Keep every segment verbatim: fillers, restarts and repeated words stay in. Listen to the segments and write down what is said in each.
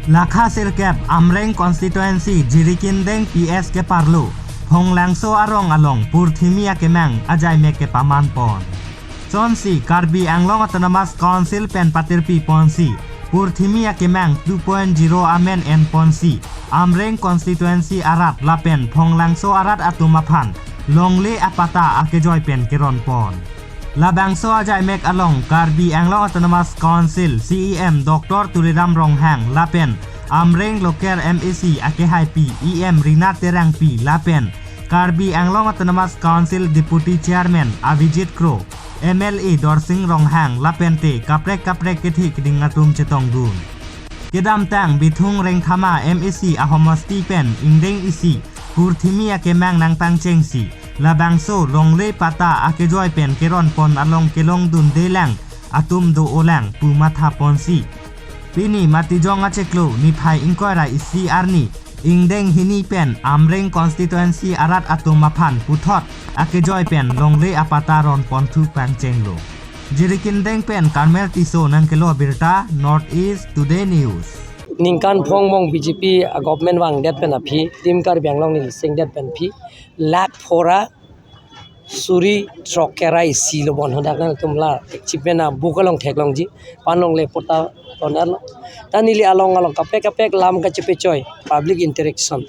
Lakha sirkep Amreng constituency Jirikindeng P S keparlo Phonglangso arong along purthimi akemang ajaimek kepaman pon. Sonsi Karbi Anglong Autonomous Council pen patirpi ponsi purthimi akemang two point zero amen en ponsi Amreng constituency arat lapen Phonglangso arat atum aphan longle apatta akejoi pen keron pon. Labangso ajaimek along Karbi Anglong Autonomous Council C E M Doctor Tuliram Ronghang lapen Amreng Local M A C akehaipi E M Rina Terangpi lapen Karbi Anglong Autonomous Council Deputy Chairman Abhijit Kro, M L A Dorsing Ronghang lapente kaprek kaprek kethe keding atum chetongdun. Kedamtang Bithung Rengthama M A C ahomosti pen ingdeng isi purthimi akemang nangpangchengsi labangso longle patta akejoi pen keron pon along kelongdundelang atum do-olang pu matha ponsi pini Matijong achiklo niphai ingkoi ra isi arni ingdeng hini pen Amreng constituency arat atum aphan puthot akejoi pen longle apatta ron ponthu pangchenglo. Jirikindeng pen Carmel Tisso nangkelo birta, North East Today News. Ningkan phongbong B J P a government vangdet pen aphi, Team Karbi Anglong neli sengdet pen aphi, lakh phora suri throk kre ra isi lo bon hadak nangtum la achievement a book along theklongji, pan longle patta ron erlo. Ta neli along along kaprek kaprek lam kachepechoi, public interaction.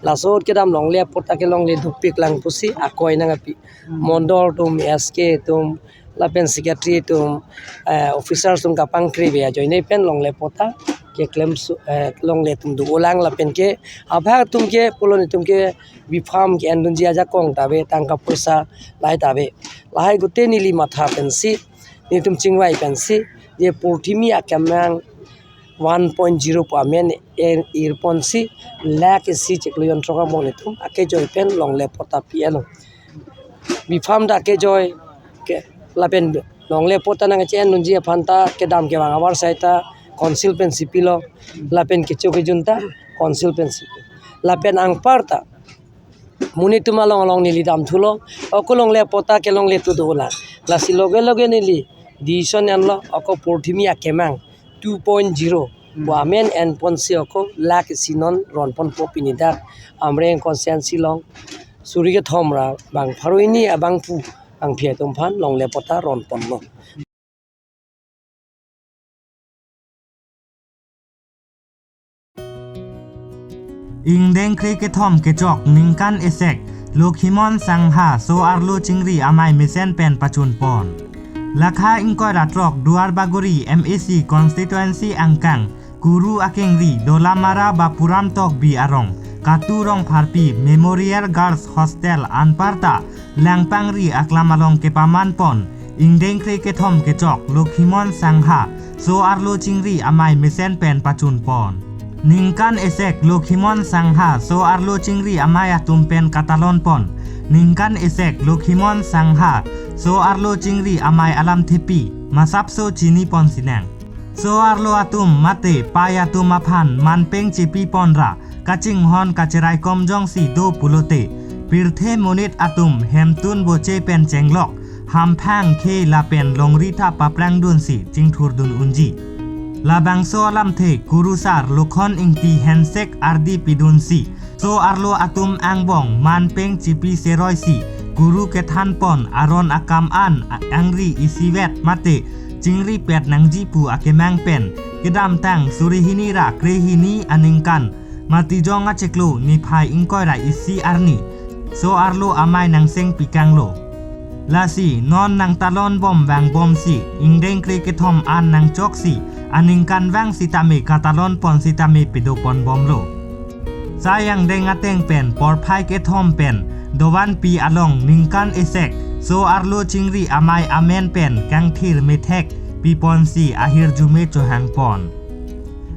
Laso kedam longle patta kelongle dopiklang pusi akoi nangpi. Mondol atum, S K atum, lapen secretary atum, eh, officers atum kapangkri be ajoine pen longle patta keklem su-, eh, longle atum do-olang lapen ke abhag atum ke pulo netum ke B Pharm ke-endunji ajakong ta ave, tangka poisa lahai ta ave. Lahai gute neli matha pensi, netum chingvai pensi, je purthimi akemang one point zero pu amen en ir ponsi lakh isi chiklo jon throk abong netum akejoi pen longle patta pi-etlo. B Pharm ta akejoi ke lapen longle patta nangche-endunji aphan ta kedam kevang avarsai ta council pensi pilo, lapen kecho kejun ta council pensi pi. Lapen anparta monit atum along along neli damthulo, ako longle patta kelongle tu do-olang. Lasi loge loge neli decision enlo, ako purthimi akemang two point zero pu amen en ponsi ako lakh isi non ron ponpo pini dak Amreng constituency along suri kethom ra bang pharo hini abangphu bangphi atum aphan longle patta ron ponlo. Ingdeng kre kethom kechok ningkan esek Lokhimon Sangha so-arlo chingri amei mesen pen pachun pon. Lakha ingkoi ra throk Duarbagori M A C constituency angkang Kuru akengri Dolamara Bapuram Tokbi arong Katu Rongpharpi Memorial Girls Hostel anparta Langpangri aklam along kepaman pon ingdeng kre kethom kechok Lokhimon Sangha so-arlo chingri amei mesen pen pachun pon. Ningkan esek Lokhimon Sangha so-arlo chingri amei atum pen katalon pon. Ningkan esek Lokhimon Sangha so-arlo chingri amei alamthepi masapso chini pon sinang. So-arlo atum mate pei atum aphan manpeng chepi pon ra kachinghon kacheraikom jongsi do pulote, pirthe monit atum hemtun boche pen chenglok, hamphang khe lapen longri tha paprangdunsi chingthurdun unji. Labangso alamthe kurusar Lokhon Ingti hensek ardi pidunsi so-arlo atum angbong manpeng chepi seroisi Kuru kethan pon aron akam an angri isivet mate chingri pet nangji pu akemang pen kedamtang suri hini ra kre hini aningkan Matijong achiklo niphai ingkoi ra isi arni so-arlo amei nangseng pikanglo. Lasi non nangtalon bom vang bomsi ingdeng kre kethom an nangchoksi aningkan vang sitame katalon pon sitame pedo pon bomlo. Sai angdeng ateng pen porphai kethom pen dovan pi along ningkan esek so-arlo chingri amei amen pen kangthir methek piponsi ahirjume chohang pon.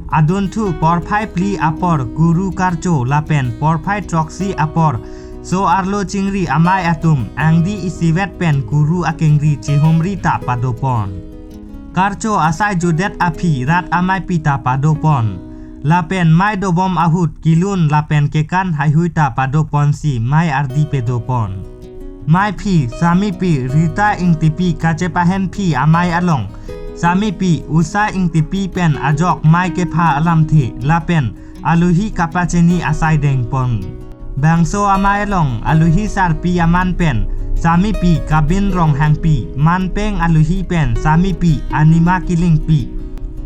Adunthu porphai phli apor Kuru karcho lapen porphai throksi apor so-arlo chingri amei atum angdi isivet pen Kuru akengri chihumri ta pado pon. Karcho asai judet aphi rat ameipi ta pado pon. Lapen mei dobom ahut kilun lapen kekan heihui ta pado ponsi mei ardi pedo pon. Meiphi Samipi Rita Ingtipi kachepahenphi amei along Samipi Usha Ingtipi pen ajok mei kepha alamthe lapen alohi kapachini asai dengpon. Bangso amei along alohi sarpi aman pen Samipi Kabin Ronghangpi, manpeng alohi pen Samipi Anima Killingpi,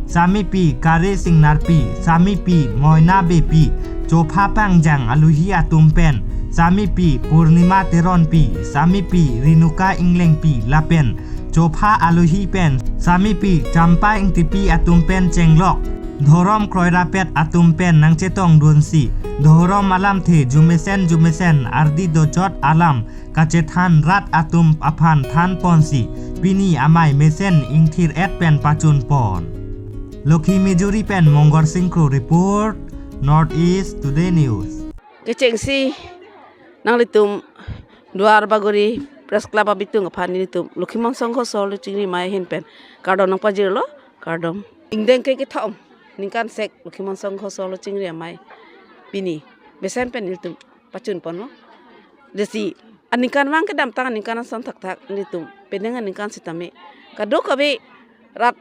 Samipi Kare Singnarpi, Samipi Moina Beypi, chopha pangjang alohi atum pen Samipi Purnima Teronpi, Samipi Renuka Inglengpi lapen chopha alohi pen Samipi Champa Ingtipi atum pen chenglok dhorom kroirapet atum pen nangchetongdunsi dhorom alamthe jumesen jumesen ardi dochot alam kachethan rat atum aphan thanponsi pini amei mesen ingthir-et pen pachunpon. Lokhi Mejuri pen Mongor Singkro report, North East Today News. Kechengsi nanglitum Duar Bagori Press Club abitung aphan nelitum Lokhimon Songho Solo Chingri Amei ahin pen kardom nangpajirlo, kardom. Ingdeng ke kethom ningkan sek Lokhimon Songho Solo Chingri Amei pini mesen pen nelitum pachunponlo. Lasi aningkanvang kedamtang aningkan ason thakthak nelitum penang aningkan sitame kadokave rat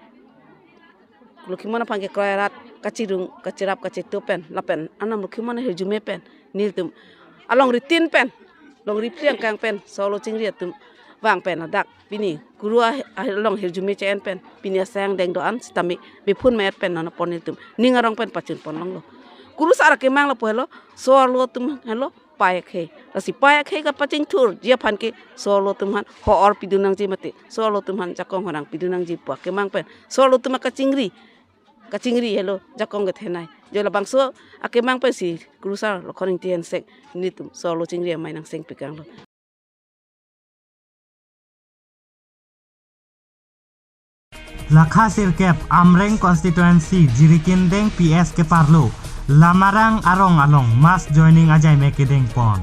Lokhimon aphan kekroi arat kachirung, kachirap, kachetup pen lapen anam Lokhimon ahirjume pen nelitum alongri tin pen, longri phli angkang pen solo chingri atum vang pen ladak pini kuru a, along hirjume che-en pen pini asai angdeng do-an sitame bephun me-et pen nonpon nelitum ning arong pen pachunpon longlo. Kurusar akemang lapu helo, solo atum helo, pei akhei. Lasi pei akhei kapachingthurji aphan ke solo atum aphan ho-or pidun nangji mate solo atum aphan jakong horang pidun nangji pu akemang pen solo atum akachingri, kachingri helo jakong kethenei. Jo labangso akemang pensi kurusar Lokhon Ingti Hensek nelitum solo chingri amei nangseng pikanglo. Lakha sirkep Amreng constituency Jirikindeng P S keparlo Lamarang arong along mass joining ajaime kedengpon.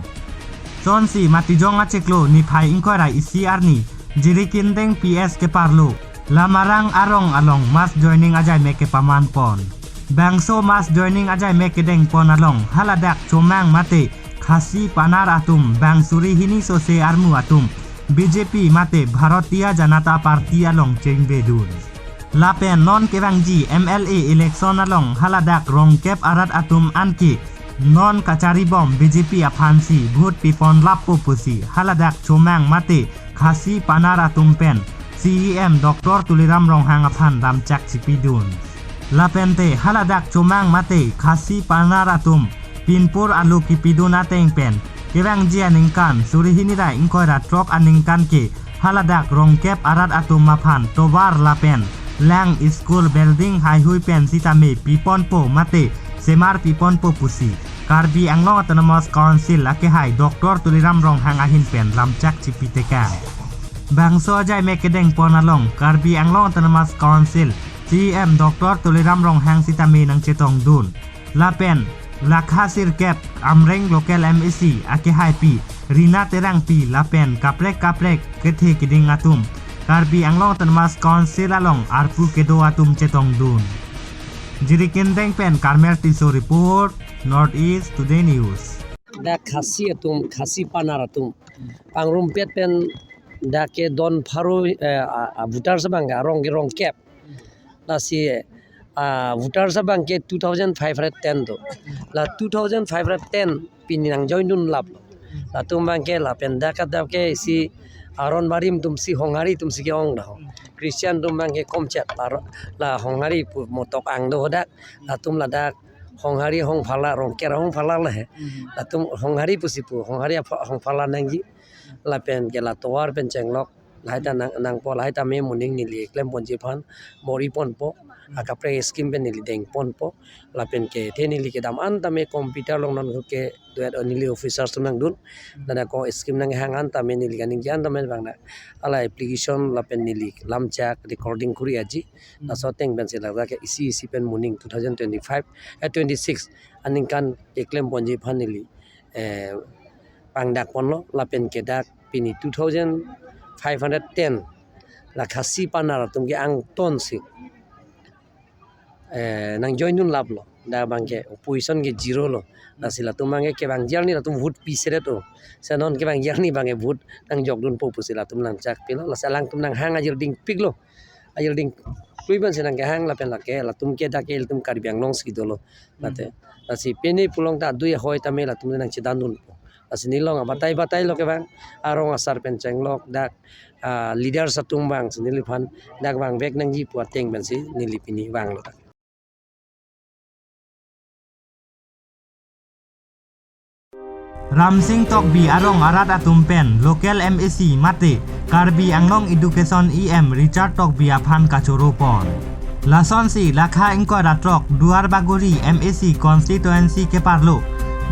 Sonsi Matijong achiklo niphai ingkoi ra isi arni Jirikindeng P S keparlo Lamarang arong along mass joining ajaime kepamanpon. Bangso mass joining ajaime kedengpon along haladak chomang mate Khasi panar atum bang suri hini sose armu atum B J P mate Bharatiya Janata Party along chengvedun. Lapen non kevangji M L A election along haladak rongkep arat atum anke non kacharibom B J P aphansi vote pipon lappo pusi haladak chomang mate Khasi panar atum pen C E M Doctor Tuliram Ronghang aphan damchak chipidun. Lapente haladak chomang mate Khasi panar atum pinpur alu kipidun ateng pen kevangji aningkan suri hini ra ingkoi ra throk aningkan ke haladak rongkep arat atum aphan tovar lapen lang school building haihui pen sitame piponpo mate semar piponpo pusi Karbi Anglong Autonomous Council akehai Doctor Tuliram Ronghang ahin pen lamchak chipitekang. Bangso ajaime kedengpon along Karbi Anglong Autonomous Council C E M Doctor Tuliram Ronghang sitame nangchetongdun. Lapen Lakha sirkep Amreng local M A C akehaipi Rina Terangpi lapen kaprek kaprek kethe keding atum Karbi Anglong Autonomous Council along arpu kedo atum chetongdun. Jirikindeng pen Carmel Tisso report, North East Today News. Dak Khasi atum, Khasi panar atum pangrumpet pen dak ke don pharo, eh, a, a, voters abang ke arong ke rongkep. Lasi, ah, voters abang ke two thousand five hundred ten do. La two thousand five hundred ten pini nangjoindun laplo. Latum abang ke lapen dak adap ke isi aron barim atumsi Honghari atumsi ke-ong daho. Christian atum abang ke komchet la, la Honghari pu motok ang do dak. Latum ladak Honghari Hongphala, rongker Hongphala lahe. Latum Honghari pusi pu, Honghari apho-, Hongphala nangji. Lapen ke la tovar pen chenglok lahai ta nang, nangpo, lahai ta me moning neli klemponji aphan mori ponpo, akaprek scheme pen neli dengponpo, lapen kethe neli kedam an tame computer along non ke duet neli officers atum nangdun, nana ko scheme nanghang an tame neli kaningje an tame bang na, ala application lapen neli lamchak recording kuri aji, laso ateng pensi ladak ke isi isi pen moning two thousand twenty-five, eh, twenty-six aningkan keklemponji aphan neli, eh, pangdakponlo, lapen ke dak pini two thousand five hundred ten la Khasi panar atum ke angtonsi, eh, nangjoindun laplo. Dak abang ke opposition ke zero lo. Lasi latum abang ke kevangji arni latum vote pisedet o. Lasi non kevangji arni abang ke vote nangjokdunpo pusi latum nangchakpilo. Lasi alangtum nanghang ajirdingpiklo. Ajirding klui pensi nangkehang lapen lake latum ke dak ke ilitum Karbi Anglong si dolo. Mate. Hmm. Lasi pini pulote adui ahoi tame latum nangchedandunpo. Lasi nelilong abatai batai lo kevang, arong asar pen chenglok dak, ah, leaders atum vangsi neliphan dak vangvek nangji pu ateng pensi neli pini vanglo dak. Ramsing Tokbi arong arat atum pen local M A C mate Karbi Anglong Education E M Richard Tokbi aphan kachoro pon. Lasonsi lakha ingkoi ra throk Duarbagori M A C constituency keparlo,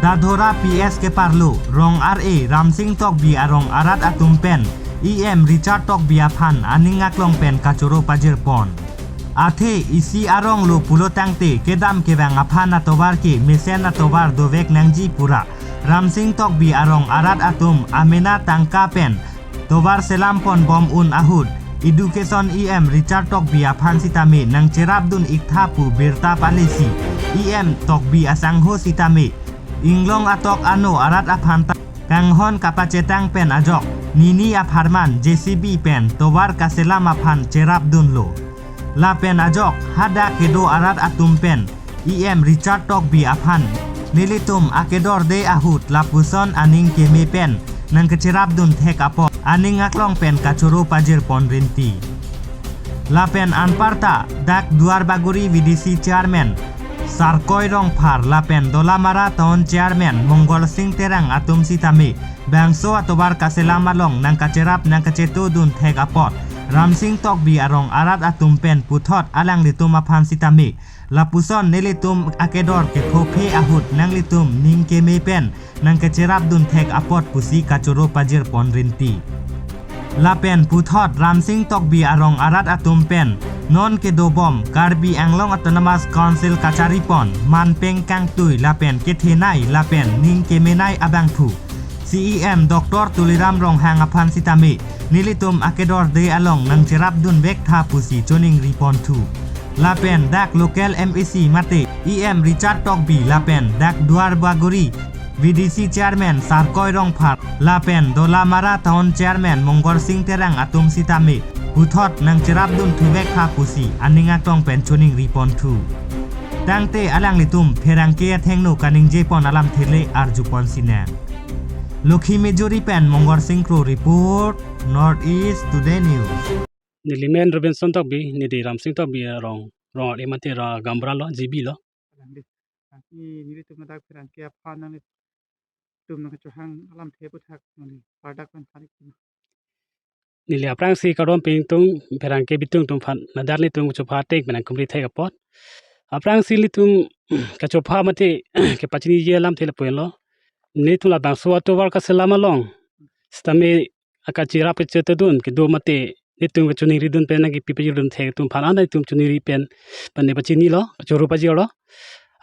Dadhora P S keparlo, rong ar-e Ramsing Tokbi arong arat atum pen E M Richard Tokbi aphan aning aklong pen kachoro pajir pon. Athe isi arong lo pulo tangte kedam kevang aphan atovar ke mesen atovar dovek nangji pura Ramsing Tokbi arong arat atum amena tangka pen tovar selam pon bom un ahut Education E M Richard Tokbi aphan sitame nangcherapdun iktha pu birta palisi E M Tokbi asangho sitame inglong atok ano arat aphan ta kanghon kapachetang pen ajok nini apharman J C B pen tovar kaselam aphan cherapdunlo. Lapen ajok hadak kedo arat atum pen E M Richard Tokbi aphan nelitum akedorde ahut lapuson aning keme pen nangkecherapdun thek apot aning aklong pen kachoro pajir pon rinti. Lapen anparta dak Duarbagori V D C chairman Sarkoi Rongphar lapen Dolamara Town chairman Mongol Sing Terang atum sitame bangso atovar kaselam along nangkacherap nangkachetudun thek apot Ramsing Tokbi arong arat atum pen puthot alanglitum aphan sitame lapuson nelitum akedor kephophe ahut nanglitum ning keme pen nangkecherapdun thek apot pusi kachoro pajir pon rinti. Lapen puthot Ramsing Tokbi arong arat atum pen non kedobom Karbi Anglong Autonomous Council kachari pon manpeng kangtui lapen kethenei lapen ning kemenei abangphu C E M Doctor Tuliram Ronghang aphan sitame nelitum akedorde along nangcherapdun vek tha pusi choningri ponthu. Lapen dak local M A C mate E M Richard Tokbi lapen dak Duarbagori V D C chairman Sarkoi Rongphar lapen Dolamara Town chairman Mongol Sing Terang atum sitame puthot nangcherapdun thuvek tha pusi aning aklong pen choningri ponthu. Tangte alanglitum pherangke athengno kaningje pon alamthe le arju pon sinang. Lokhi Mejuri pen Mongol Sing Kro report, North East Today News. Neli men Robinson Tokbi, neli Ramsing Tokbi arong, rong ar-e mate ra gaonbura lo, G B lo. Nangli, nangli, nelitum ladak pherangke aphan nanglitum nangkachohang alamthe aphuthak nangli pardak pen tharik tum. Neli aphrangsi kardom pen tung pherangke bitung atum aphan, ladak nelitum kachopha ateng pen nangkumri thek apot. Aphrangsi nelitum kachopha mate kepachiniji alamthe lapu-an lo. Nelitum labangso atovar kaselam along sitame akacherap kachetudun kedo mate nelitum kachoningridun pen nangkepi pajirdun thek atum aphan an nelitum choningri pen pen nepachinilo, choro pajirlo.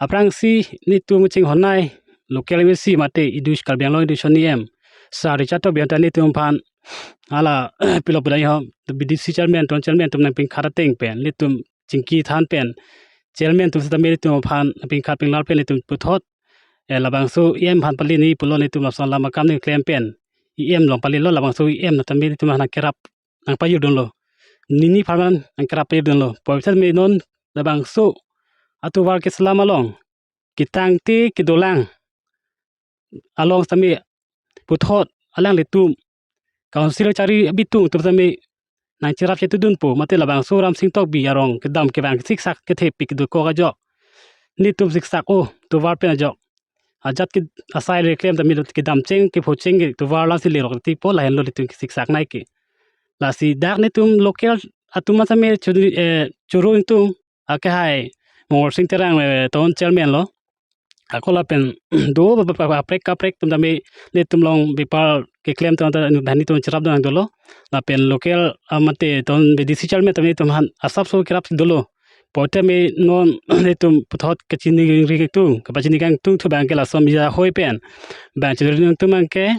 Aphrangsi nelitum chinghonnei local M A C mate Edu-, Karbi Anglong Education E M Sir Richard Tokbi anta nelitum aphan hala pilo pudai ho V D C chairman, town chairman atum nangpingkhat ateng pen nelitum chingki than pen chairman atum sitame nelitum aphan nangpingkhat pinglar pen nelitum puthot, eh, labangso E M aphan pali ni pulo nelitum lason alam akam nangklem pen E M along palilo, labangso E M na tame nelitum aphan nangkerap nangpajirdunlo. Nini apharman nangkerap pajirdunlo. Puvoiphit tame non labangso atovar keselam along ketangte kedolang along sitame puthot alanglitum council chari abitung atum sitame nangcherap chetudunpo mate labangso Ramsing Tokbi arong kedam kevang siksak kethe pik dokok ajok. Nelitum siksak o tovar pen ajok. Ajat ke asai le klem tame kedam cheng kepho cheng ke tovar lang si lerok tipo lahenlo nelitum siksak nai ke. Lasi dak nelitum local atum sitame churu, eh, churu ingtung akehai Mongol Sing Terang, eh, town chairman lo. Ako lapen do ba, ba, ba, kaprek kaprek atum tame nelitum along bepar keklem atum ta nelitum cherapdun dolo. Lapen local amate town V D C chairman tame nelitum aphan asapso kerap dolo. Puvoiphit tame non nelitum puthot kachiningri tung, kapachini kangtung thu abang ke lason mija ahoi pen bang chiri tung abang ke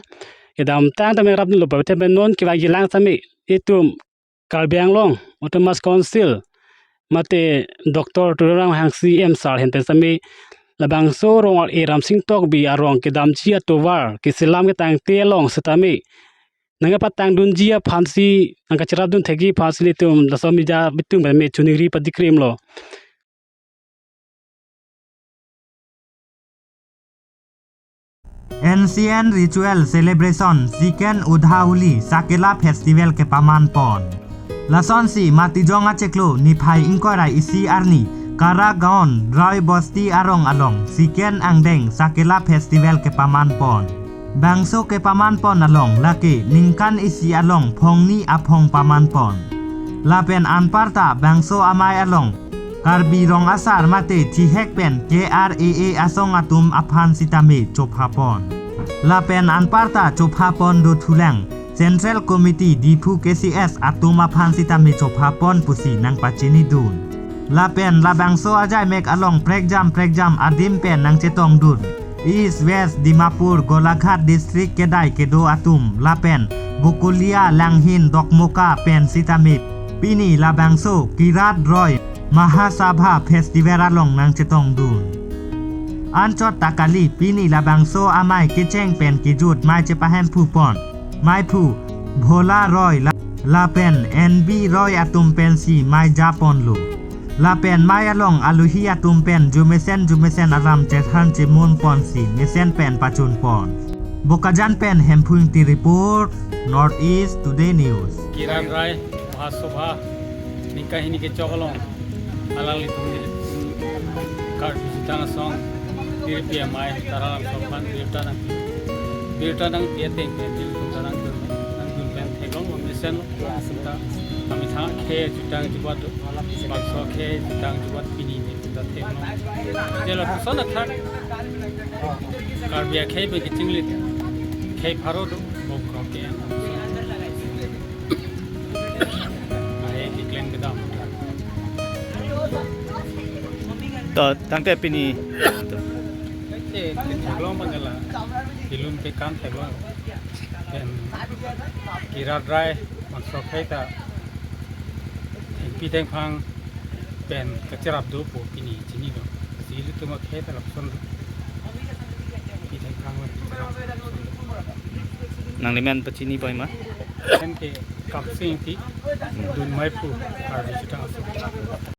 kedamtang tame rapdunlo. Puvoiphit tame non kevangjilang sitame nelitum Karbi Anglong Autonomous Council mate Doctor Tuliram Ronghang C E M sir ahin pen sitame labangso rong ar-e Ramsing Tokbi arong kedamji atovar keselam ketangte along sitame nangkepatangdunji aphansi, nangkacherapdun thekji aphansi ilitum laso media bitung pen me choningri padikrimlo. Ancient Ritual Celebration Chicken Udhauli Sakela Festival kepamanpon. Lasonsi Matijong achiklo niphai ingkoi ra isi arni Karagaon Roy Bosti arong along Chicken angdeng Sakela Festival kepamanpon. Bangso kepamanpon along lake ningkan isi along phongni aphong pamanpon. Lapen anparta bangso amei along Karbi Rong Asar mate chihek pen K R A A asong atum aphan sitame chophapon. Lapen anparta chophapon dothulang Central Committee Diphu K C S atum aphan sitame chophapon pusi nangpachinidun. Lapen labangso ajaimek along prekjam prekjam adim pen nangchetongdun East West Dimapur Golaghat District kedai kedo atum lapen Bokolia, Langhin, Dokmoka pen sitame pini labangso Kirat Roy Mahasabha Festival along nangchetongdun. Anchot ta kali, pini labangso amei kecheng pen kejut mei chepahemphupon meiphu Bhola Roy la-, lapen N B Roy atum pensi mei japonlo. Lapen mei along alohi atum pen jumesen jumesen alam chethan chemunponsi mesen pen pachunpon. Bokajan pen Hemphu Ingti report, North East Today News. Kirat Roy Mahasabha ningkan hini kechok along alanglitum Karbi Jutang Asong pirpi amei Taralam Sokpan birta nang, birta nangpi ateng pen bil tum tarang bil nangdun pen theklong mesen ta kami thang khei jutang jubat, bangso khei jutang jubat pini ni ta theklong. Jela puson athak Karbi akhei pen kechinglit khei pharo do, bok krok ke. Ai, keklem kedam. To, tangte pini. Eh, theklong bang la. Bilun ke kan theklong. Pen Kirat Roy Mahasabha ta thengpi thengphang pen kacherap dopo pini chinilo. Si ilitum akhei ta lapuson do. Thengpi thengphang lo. Nanglimen pachinipoi ma? Pen ke Kapsing Ingti, dun meiphu Karbi Jutang Asong.